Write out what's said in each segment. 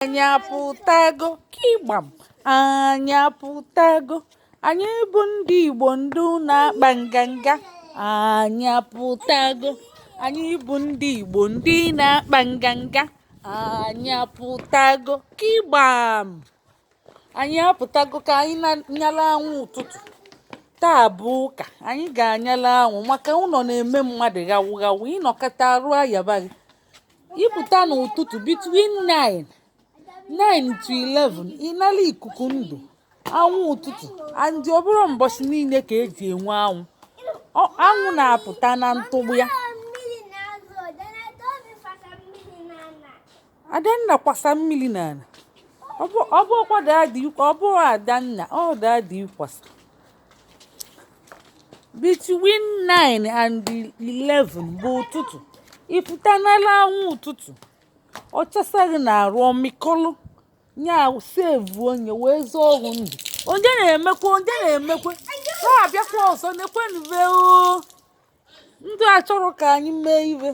Anyị apụtago kịgbam, anyị apụtago. Anyị bụ ndị Igbo, ndị na-akpa nganga. Anyị apụtago. Anyị bụ ndị Igbo, ndị na-akpa nganga. Anyị apụtago kịgbam. Anyị apụtago ka anyị nyala anwụ ụtụtụ. Taa bụ ụka, anyị ga-anyala anwụ maka ụlọ na-eme mmadụ ghawu ghawu. Ịnọkọta arụ ayaba gị. Ịpụta n'ụtụtụ between 9 to 11, ịnala ikuku ndụ anwụ ụtụtụ. And ọ bụrụ mbọchị niile ka eji enwe anwụ. Anwụ na-apụta na ntụgbu ya. Adanna kwasa mmiri n'ala. Ọ bụrụkwa daddy, ọ bụrụ Adanna, ọ daddy kwasa. Between 9 and 11 bụ ụtụtụ. Ịpụta n'ala anwụ ụtụtụ, ọ chasa gị na-arụ ọmịkọlụ nya sevu onye wee zọọ ọgwụ ndụ. Onye na-emekwa, onye na-emekwe ha abịakwa ọzọ nekwenuve o. Ndị a chọrọ ka anyị mee ive.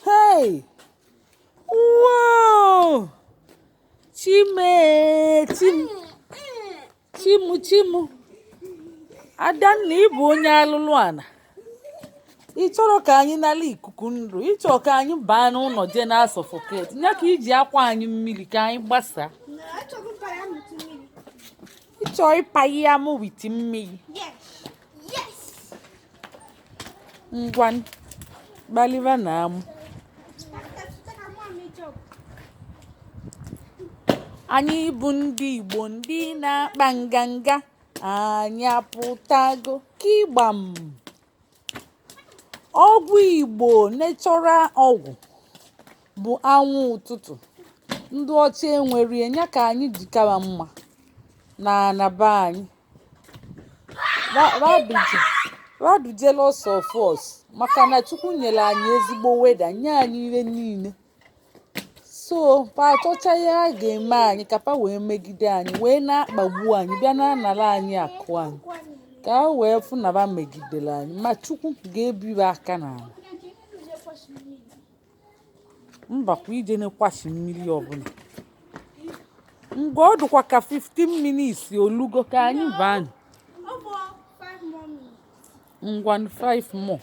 Hey, wow, chime chim chimu chimu. Adanna, ị bụ onye alụlụ ana. Ị chọrọ ka anyị nala ikuku ndụ. Ị chọrọ ka anyị baa n'ụlọ jee na suffocate ya, ka iji akwa anyị mmiri ka anyị gbasaa. Ị chọọ ịpa ya mụ with mmiri. Yes. Ngwa, gbaliva na amụ. Anyị bụ ndị Igbo, ndị na-akpa nganga. Anyị apụtago kịgbam. Ọgwụ Igbo, natural ọgwụ bụ anwụ ụtụtụ. Ndị ọcha enwere ya ka anyị jikara mma na ana be anyị. Radu jealous of us maka na Chukwu nyere anyị ezigbo weather, nye anyị ihe niile. So pa achọcha ihe a ga-eme anyị ka pa wee megide anyị, wee na-akpagbu anyị, bịa na-anara anyị akụ anyị, ka ha wee fụ na ba megidere anyị. Ma Chukwu ga-ebiwe aka n'ala. Mbakwa ije nekwashi mmiri ọbụla. Ngwa, ọ dịkwa ka 15 minutes olugo ka anyị baa. Ọ bụ 5 more minutes. Ngwa, 5 more.